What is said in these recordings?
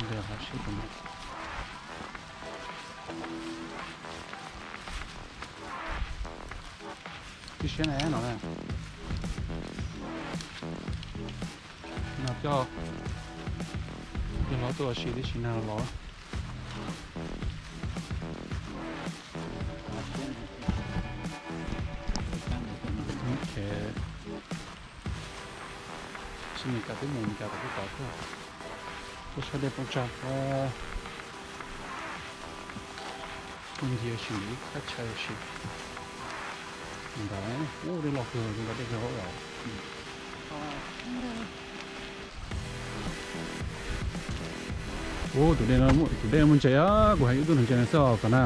Ntawd hauv siab rau no. Tib siab na no na. No coj, coj hlob tuaj ua si tib si na los. Ok. Tsis Meskas twb mus Meskas tom peb tod thiab. Tuaj saib dej poob tsag, tuaj ncig ua si ntawm ib thaj chaw ua si. Ntawd, ub, dej loj kawg, zoo nkaus dej kawg hauv os. Ub, tus dej no, tus dej muaj ntses, kuv hais ib tug neeg ntses no xwb os kom na.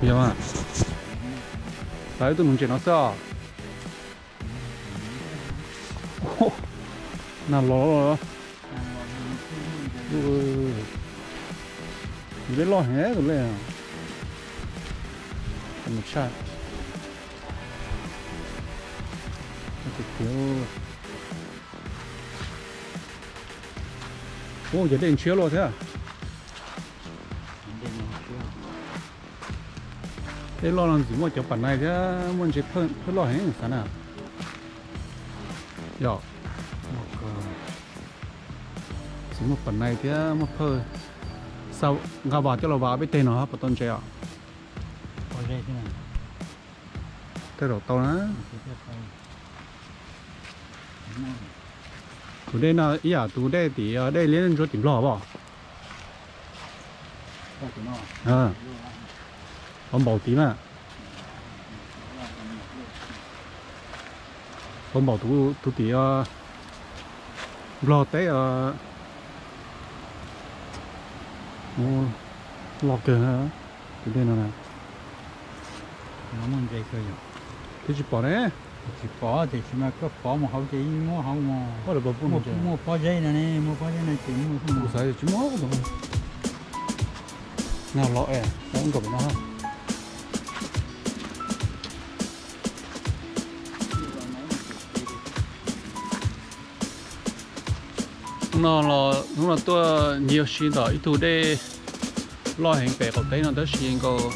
Yog, hais ib tug neeg ntses no xwb os. Nag los los. Tus dej loj heev tus dej. Mus tshaj. Ub, cov dej ntshiab luaj thiab. Dej loj no ntxim muaj cov pam nai thiab muaj ntses phawj loj heev xav na. Yog, ntxim muaj pam nai thiab muaj phawj. Nqa vas coj los vas peb teg no puas tau ntses os? Tej zaum tau na. Tus dej no ib yam tus dej tim, dej liab ntsuab tim Nplog pom. Qhov npaum tid na. Qhov npaum tus tim Nplog teb loj kawg tus dej no na. Twb tsis pom ne. Tsis pom tiam sis mas koj pov mus hauv ces yeej muaj hauv mas. Muaj pob zeb no ne, muaj pob zeb no ces muaj. Kuv xav tsis muaj. Nag los es tau nkaus pem no. Hnub no los hnub no tuaj ncig ua si tom ib tug dej loj heev pem qaum teb no tab sis nkaus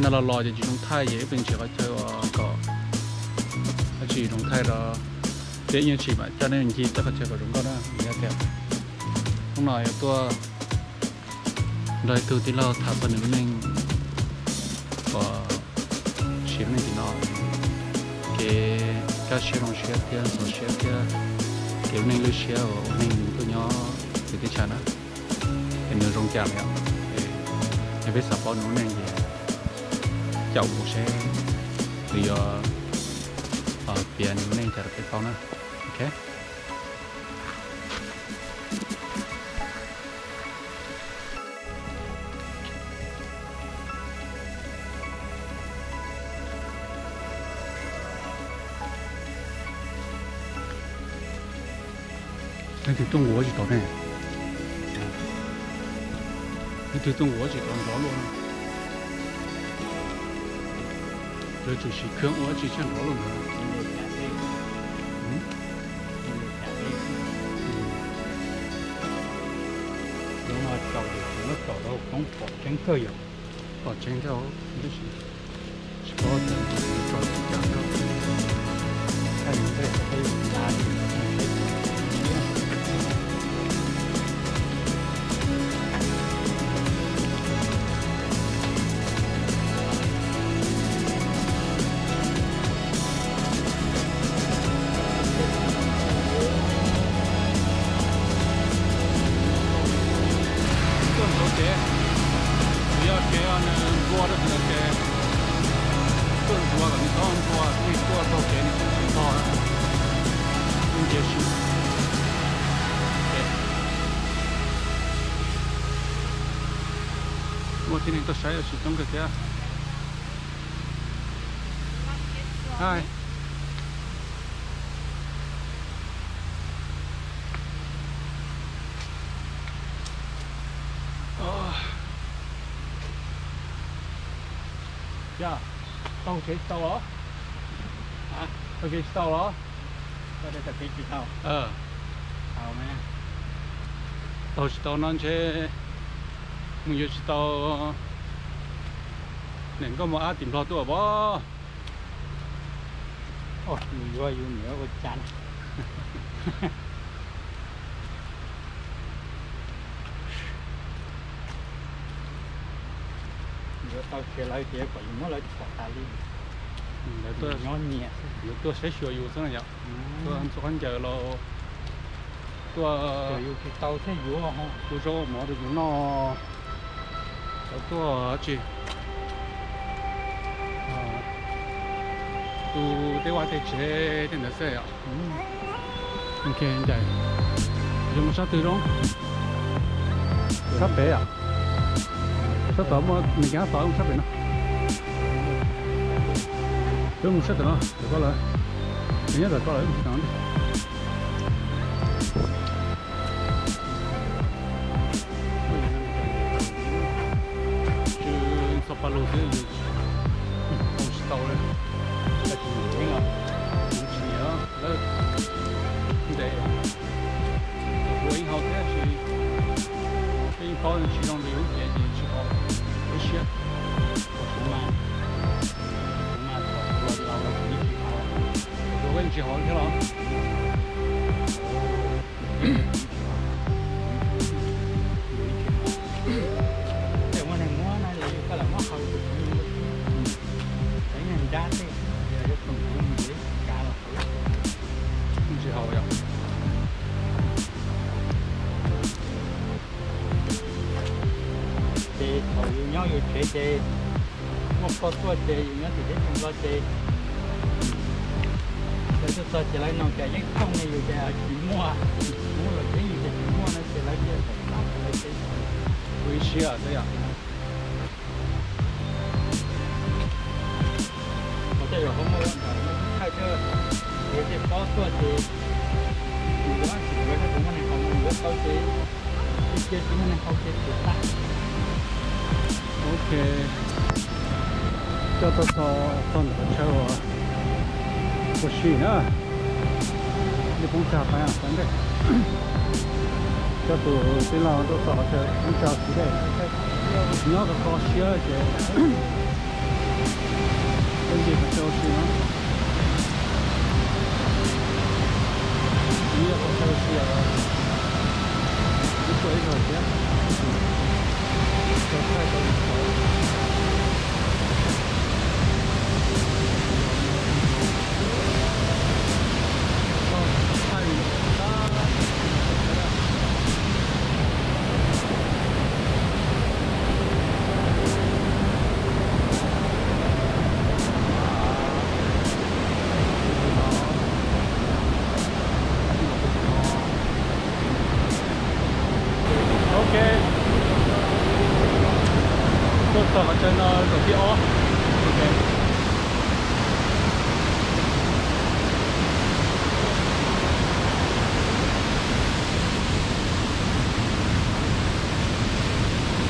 nag los los ces tsis zoo thaij ces wb pheej nrhiav qhov chaw uas kom dab tsi zoo thaij rau peb ib nyuag chim mam coj nej ncig tej qhov chaw kom zoo nkauj na. Hnub no yuav tuaj nrog ib tug tij laug tham txog nws lub neej uas siv lub neej tim no, kev kaj siab zoo siab thiab ntxhov siab thiab kev ua neej lwj siab uas ua neeg tuaj nyob pem teb chaws na, es nws zoo cas lawm. Yog peb xav paub nws lub neej ces caum mus seb nws yuav piav nws lub neej cas rau peb paub na. Ok. Leej twg tuaj nqus tsis tau ne? Leej twg tuaj nqus tsis tau nrov luaj no? Lawv tsum siv khw ua tsis tshaj nrov luaj no. Lub no tsaus, lub tsaus rau poob pom tseeb kawg yom. Pom tseeb thiab, tab sis tsis paub tias tsaus tsis cas kawg. Tuaj ntxuav kev, kuv yog kev nws nplua rau ntawm kev, tuaj ntxuav kom nws txhob nplua, nej tuaj taug kev nws tsis txhob nplua. Ntsia si. Muaj tib neeg tuaj saib tsis coob kawg thiab. Hi. Yog, taug kev tsis tau los? Taug kev tsis tau los? Tau ne. Taug tsis tau no ntshe mus yuav tsis tau niam nkauj mos ab tim Nplog tuaj pom. Mus yuav yus niam ua cas. Yuav tau kiag lawv ces kom yus muab lawv txhom tas li. Lawv tuaj, lawv tuaj saib xyuas yus xwb na yom. Tuaj ntxuav khaub ncaws los tuaj, yus tsis tau thiaj yuav, ua zaub mov rau yus noj, lawv tuaj tsis tu tej vaj tej tsev tej ntawd xwb yom. Ok, ncaim, yuav mus sab twg zoo? Sab pem yom. Sab tod muaj me kab tod, mus sab pem no. Peb mus sab tom no, tom koj lawm. Nyob tom koj lawm, mus tom no. Tsis txog paj lug xwb, mus tsis tau li. Tsis nyiam, tsis nyiam lawm. Ntev, ua ib hau thiab tsis, peb yeej paub tsis zoo li lub cev ces tsis haum lub siab. Kuv mas, kuv mas thaum kuv laus laus los kuv yeej tsis haus, kuv yeej tsis haus thiab los. Tej muaj neeg muab na, yog koj lam muab haus tus kuv, ib nyuag nrab tej, yog tus kuv mus kav los tsis haus yom. Ces thaum yus nyob yus tsev ces muaj poj tuaj ces yus nyob tim teb chaws Nplog ces lawv tuaj txog ces lawv nug cas yeeb thooj li yus ces tsis muaj, muaj los yeeb yus ces tsis muaj no ces lawv thiaj tawm tsam lawv teb chaws. Ua ib siab xwb yom. Mas tej zaum ho muaj ntawm no thawj thiab, ces tej pob tuaj ces yus yuav tsis yuav, kuv muaj neeg haus mus yuav tau ces, cia tsis muaj neeg haus ces tsis tag. Ok, coj tuaj txog txog ntawm qhov chaw uas ua si na, nej poob tsag pab pab ntej, coj tus tij laug tuaj txog qhov chaw poob tsag xwb dej, nyob rau kho siab ces peb nce qhov chaw ua si no. Nyob qhov chaw ua si os, ib tuaj ib zaug thiab, tau thaij tau li tau. Ok, tuaj txog qhov chaw no zaum thib ob. Ok.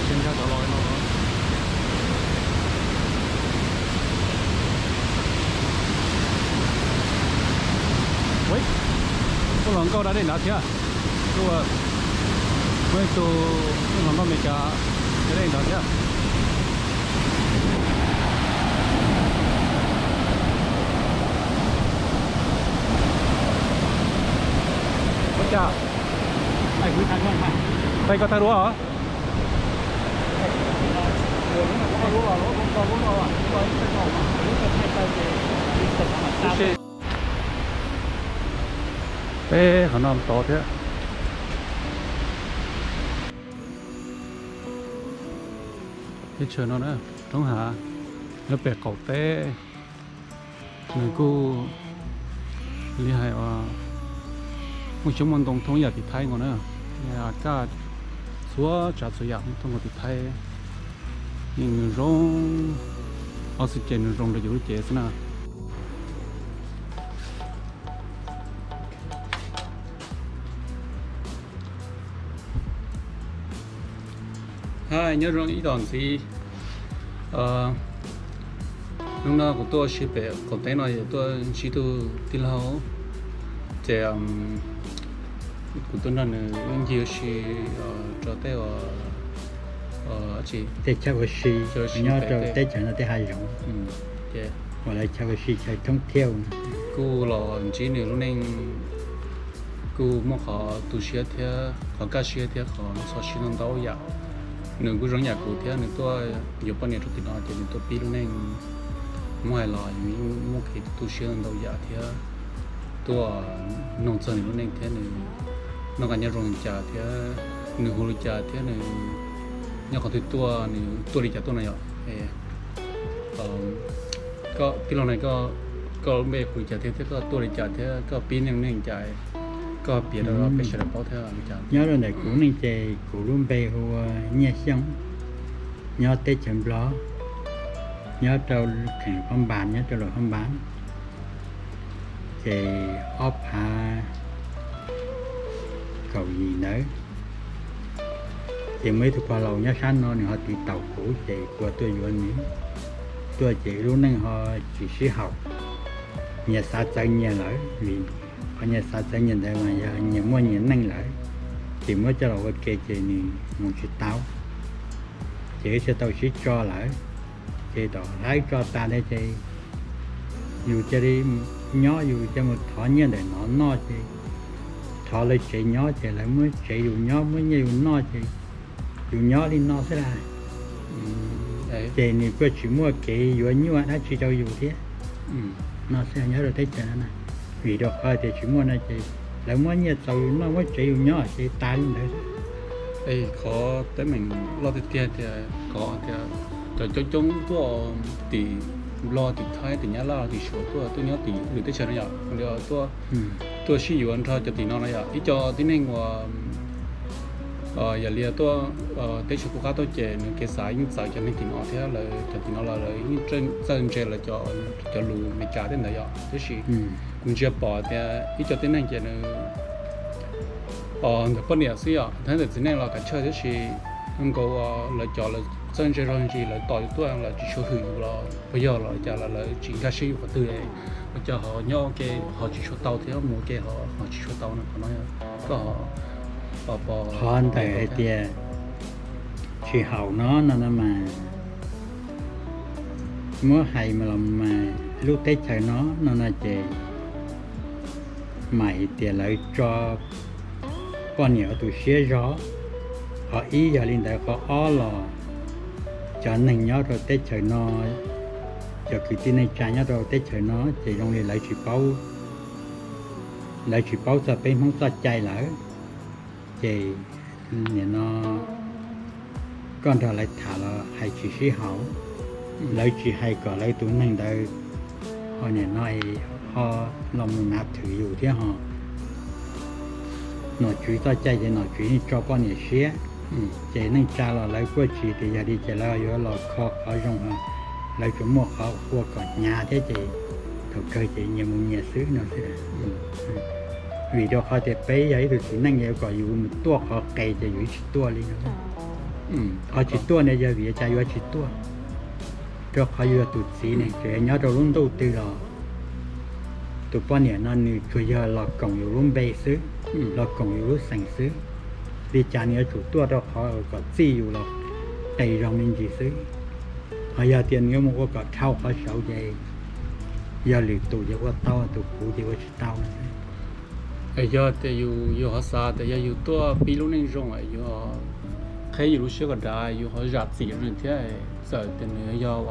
Tsis nkag tau los no. Ua, kuj hluas nkauj da dej nrad thiab. Kuj muaj ib tug kuj hluas nkauj Amelikas da dej nrad thiab. Ua cas? Taij koj taij duab os. Peb qhov no tod thiab. Teb chaws no na, roob hav, nyob pem qaum teb. Nws kuj li hais uas muaj xyoob muaj ntoo thoob yam tim Thaib nkaus na. Kaj txhua tsav txhua yam thoob nkaus tim Thaib. Yeej nws zoo, ob txhais ces nws zoo rau yus lub cev xwb na. Hi, nyob zoo ib tsoom ntxiv. Hnub no kuv tuaj ua si pem qaum teb no, yog tuaj ntsib tus tij laug, ces Kuv tuaj nrog nws wb ncig ua si rau tej ua, teb chaws ua si nyob rau teb chaws no tej hav zoov uas lawv chaw ua si chaw thoob thiauj. Kuj los ntsib nws lub neej kuj muaj qhov tu siab thiab qhov kaj siab thiab qhov txhawj siab ntau ntau yam. Nws kuj zoo yam kuv thiab, nws tuaj yuav poj niam rau tim no ces nws tuaj pib lub neej, muab hais los nws yeej muaj kev tu siab ntau yam thiab tuaj noog txog nws lub neej thiab nws noj qab nyob zoo li cas thiab nws hu li cas thiab nws nyob qhov twg tuaj, nws tuaj li cas tuaj no yom. Koj tij laug na, koj lub npe hu li cas thiab, thiab koj tuaj li cas thiab koj pib neej neej cas, koj piav rau peb sawv daws paub thiab li cas? Nyob rau ntawm kuv neej ces kuv lub npe hu ua Nyiaj Xyooj, nyob teb chaws Nplog, nyob rau kheem Phab Npas, nyob rau lawm Phab Npas. Ces ob phav kaum yim ntawd ces muaj ib tug pog laus nyob sab no nws ho tiv taus kuv ces kuv tuaj yuav nws. Tuaj ces lub neej ho tsis sib haum, nyias xav txawv nyias lawm, vim qhov nyias xav txawv nyias ntawd mas yog nyias muaj nyias neej lawm, ces muab coj los ua ke ces nws mus tsis tau, ces wb thiaj tau sib tso lawm. Ces tom hlawb tso tas ntawd ces yus cia li nyob, yus cia mus thov nyiaj ntawm no noj ces thov lawv tsev nyob ces lawv muab tsev yus nyob, muab nyiaj yus noj ces yus nyob li no xwb las. Ces nws kuj tsis muaj kev yuav nyuaj dab tsi rau yus thiab. No xwb nyob rau teb chaws no na, vim rau qhov tias tsis muaj no ces lawv muab nyiaj txaus yus noj, muab tsev yus nyob ces tas li ntawd. Qhov teeb meem loj tiag tiag tias kov tias cov coob coob tuaj tim Nplog, tim Thaib, tim Nyab Laj, tim Suav tuaj, tuaj nyob tim lwm teb chaws no yom, li tuaj sib yuav nrog cov tim no no yom, ib co tib neeg uas yam li tuaj teb chaws pub qab tuaj ces nws kev xav yeej txawv cov neeg tim no thiab lawv cov tim no los lawv yeej txawj ntse lawv cov lus Meskas tej ntawd yom, tiam sis kuv ntsia pom tias ib co tib neeg ces nws nkawd poj niam xwb yom, thiab ntawm txiv neej los kav tsawj, tiam sis nkaus lawv cov lawv txawj ntse zog ntsis lawv tos yus tuaj lawv tsis tshua hwm yus los puas yog los cas los lawv tsis nkag siab yus qhov twg, ua cas ho nyob ua ke ho tsis tshua tau thiab mus ua ke ho tsis tshua tau no, qhov no koj ho pom? Qhov ntawm hais tias tsis haum no no no mas muab hais mas los mas lub teb chaws no no no ces mas hais tias lawv tso poj niam ua tus siab zog. Qhov ib yog li ntawd, qhov ob los cov neeg nyob rau teb chaws no, cov kwv tij neej tsa nyob rau teb chaws no ces zoo li lawv tsis paub, lawv tsis paub txog peb Hmoob txoj cai lawm. Ces nim no koj nrog lawv tham los hais tsis sib haum, lawv tsis hais kom lawv tus neeg ntawd ho nim no ho los mus nav thwm yus thiab ho. Nom tswv txoj cai ces nom tswv yeej tso poj niam siab, ces neej tsa los lawv kuj tsis tias yog li ces lawv yuav los kho qhov zoo ho, lawv tsuas muaj qhov ua kom hnyav thiab ces thaum kawg ces nyias mus nyias xwb no xwb. Vim rau qhov tias peb yog ib tug txiv neej, yog kom yus mus tuaj qhov qes ces yus tsis tuaj li no. Qhov tsis tuaj ne yog vim cas yuav tsis tuaj? Rau qhov yus yog tus txiv ne, txawm nyob rau lub ntuj twg los tus poj niam no nws tsuas yog los koom yus lub npe xwb, los koom yus lub xeem xwb. Li cas nws yuav tsum tuaj rau qhov kom txij yus los qes zoo me ntsis xwb. Ho yog tias nws yuav mus ua kom dhau qhov saud ces yog lwm tus ces ua tau, tus kuv ces ua tsis tau no. Yog tias yus, yus ho xav tias yog yus tuaj pib lub neej zoo, yus qheb yus lub siab kom dav, yus ho zam txim rau nws thiab, txawm tias nws yog,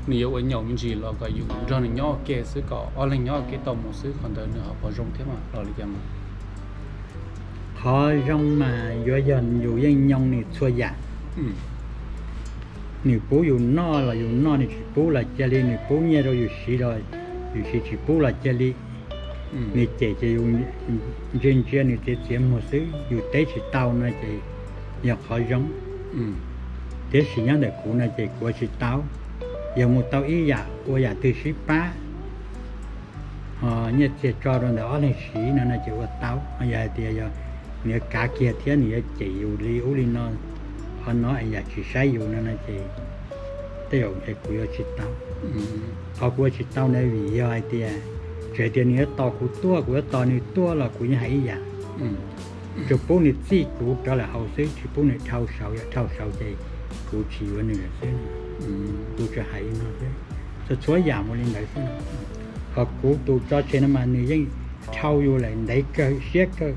nws yuav ua nyaum me ntsis los kom yus nrog nws nyob ua ke xwb, kom ob leeg nyob ua ke tau mus xwb, qhov ntawd nws ho puas zoo thiab mas los li cas mas? Qhov zoo mas yuav yog yus yeej nyoo nws txhua yam. Nws pub yus noj los yus noj, nws tsis pub los cia li, nws pub nyiaj rau yus siv los yus siv, tsis pub los cia li. Nws cem ces yus ntsia ntsia nws txiav txiav muag xwb, yus teb tsis tau no ces yog qhov zoo. Tiam sis nyob ntawm kuv no ces kuv ua tsis tau. Yog mus tau ib yam ua yam twg sib pab, ho nyiaj txiag tso rau ntawm ob leeg siv no no ces ua tau. Ho yog hais tias yog nws yuav kav kiag thiab nws yuav cem yus li ub li no, qhov no es yam tsis saib yus no no ces tej zaum ces kuv yuav tsis tau. Qhov kuv ua tsis tau na vim yog hais tias txawm tias nws yuav tos kuv tuaj, kuv yuav tos nws tuaj los kuv yeej hais ib yam. Tsuas pub nws txij kuv rov lawm hauv xwb, tsis pub nws dhau saud, yog dhau saud ces kuv tsis yuav nws lawm xwb. Kuv tsuas hais li no xwb, txhua txhua yam mus li ntawd xwb. Qhov kuv tus tso tseg no mas nws yeej dhau yus lawm, ntev kawg siab kawg,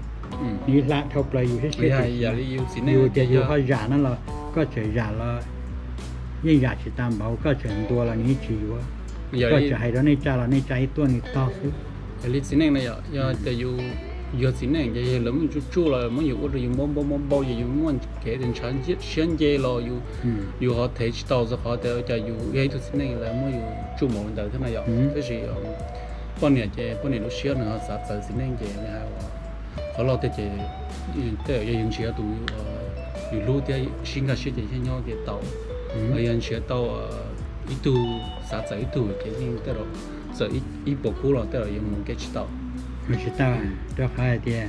nws hla dhau plaws yus siab siab. Yus tias yus ho zam no los koj tseem zam los yeej zam tsis tas npaum, koj tseem ntuas los nws yeej tsis yuav. Koj tseem hais rau neej tsa los neej tsa ib tuaj nws tog xwb. Yog li txiv neej no yog, yog tias yus yog txiv neej ces yog lawv muab yus tsuj tsuj los muab yus ua rau yus npau npau npau npau, yog yus muaj kev tias ntshav siab nce los yus ho thev tsis tau, txog qhov tias cas yus yog ib tug txiv neej lawv muab yus tsuj npaum li ntawd thiab no yom. Tab sis poj niam ces poj niam lub siab nws ho xav txawv txiv neej ces li hais qhov loj tiag ces tej zaum yog yus ntsia tus yus hlub thiab sib nkag siab ces yeej nyob ces tau. Yog ntsia tau ib tug xav txawv ib tug ces yeej tej zaum txawm ib puas kub los tej zaum yuav mus kev tsis tau. Mus tsis tau, rau qhov hais tias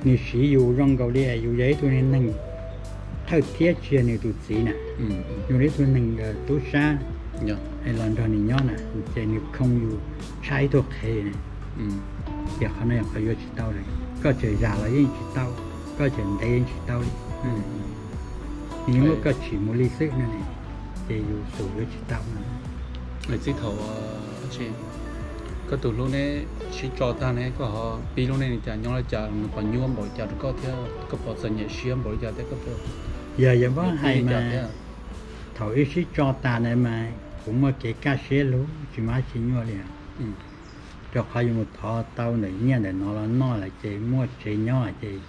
nws siv yus zoo nkaus li yus yog ib tug neeg thawj thiab tsis yog nws tus txiv na, yus yog ib tug neeg tub sab los nrog nws nyob na, ces nws khoo yus tshaj ib tug qhev na. Ces qhov no yog qhov yuav tsis tau lawm, koj tseem zam los yeej tsis tau, koj tseem ntev yeej tsis tau li. Nws yeej muab koj tsim mus li xwb no, ces yus xum yuav tsis tau no. Txij thaum koj tus hlub neb sib tso tag ne, koj ho pib lub neej li cas, nyob li cas, nws puas nyuaj npaum li cas rau koj thiab koj puas txom nyem siab npaum li cas thiab koj puas... Yog yog muab hais mas thaum wb sib tso tas na mas kuv muaj kev kaj siab lug tsis muaj dab tsi nyuaj li. Rau qhov yus mus thov tau ntawm nyiaj ntawm no los noj lawm ces muaj tsev nyob ces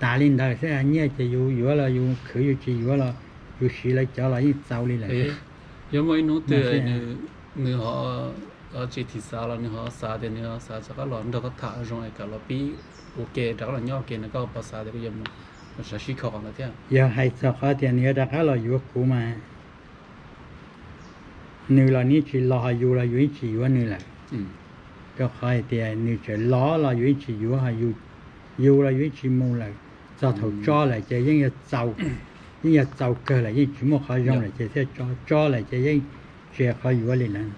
tas li ntawd xwb. Nyiaj ces yus yuav los yus khwv, yus tsis yuav los yus siv lawv cov los yeej txaus li lawm. Yog muaj ib hnub twg nws ho tsis thim xav los nws ho xav tias nws xav rov qab los nrog koj tham zoo es kom los pib ua ke, rov qab los nyob ua ke no koj puas xav tias koj yuav mus sib kho qhov ntawd thiab? Yog hais txog qhov tias nws yuav rov qab los yuav kuv mas nws los nws tsis los, yus los yus yeej tsis yuav nws lawm. Rau qhov hais tias nws tseem los los yus yeej tsis yuav, yus los yus yeej tsis mus lawm. Txog thaum tso lawm ces yeej yog txaus, yeej yog txaus kawg lawm, yeej tsis muaj qhov zoo lawm ces thiaj tso, tso lawm ces yeej tsis yog qhov yuav li lawm.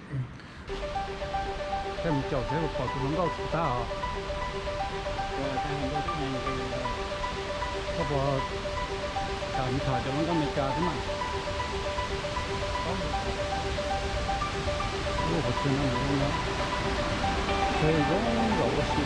Pom tus hluas nkauj tsis tag os. Koj puas kam mus tham cov hluas nkauj Amelikas thiab mas? Lub qhov chaw no zoo, zoo nkaus ua si.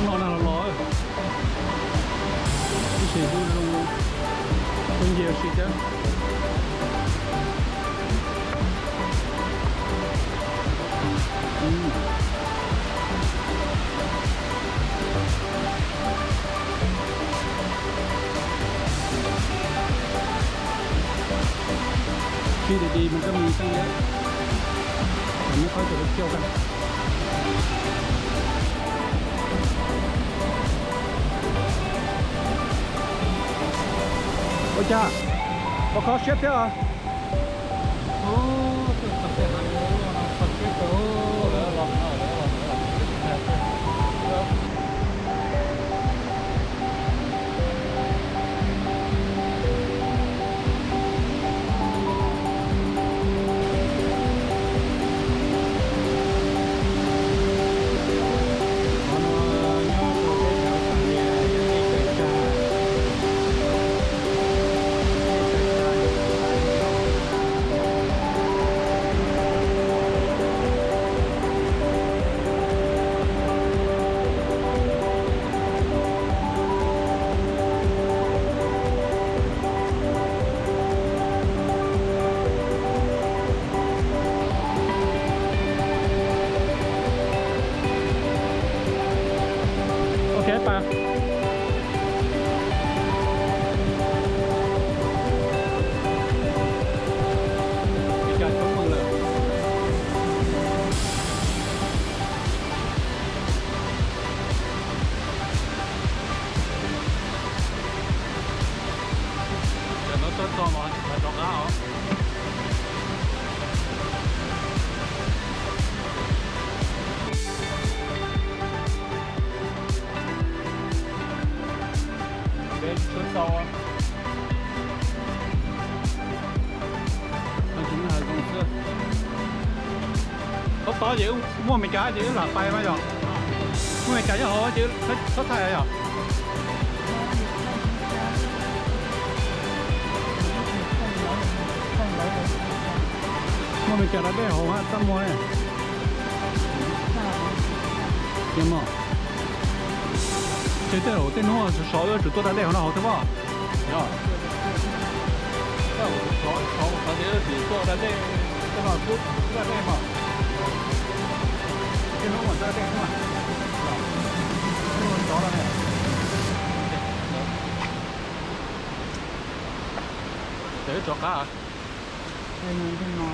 Hnub no nag los los, ib sim kuj zoo, kuj nce ua si thiab. Khi để đi mình cho mình tăng nhé. Mình mới có thể được kêuกัน. Ôi cha, có khó siết thế à? Ok, pa. Tau tau ces muaj Amelikas ces wb lam pais mas yog, muaj Amelikas nyob hauv ces txhob thaij yog. Muaj Amelikas da dej hauv txaj muag ne. Ces tej zaum tej hnub sov sov wb yuav tsum tuaj da dej hauv no hauv thiab mas. Yog, sov sov ces wb yuav tsum tuaj da dej, tuaj no xub da dej mas. Tej hnub mas da dej xwb mas. Sov no ne. Ces wb rov qab no.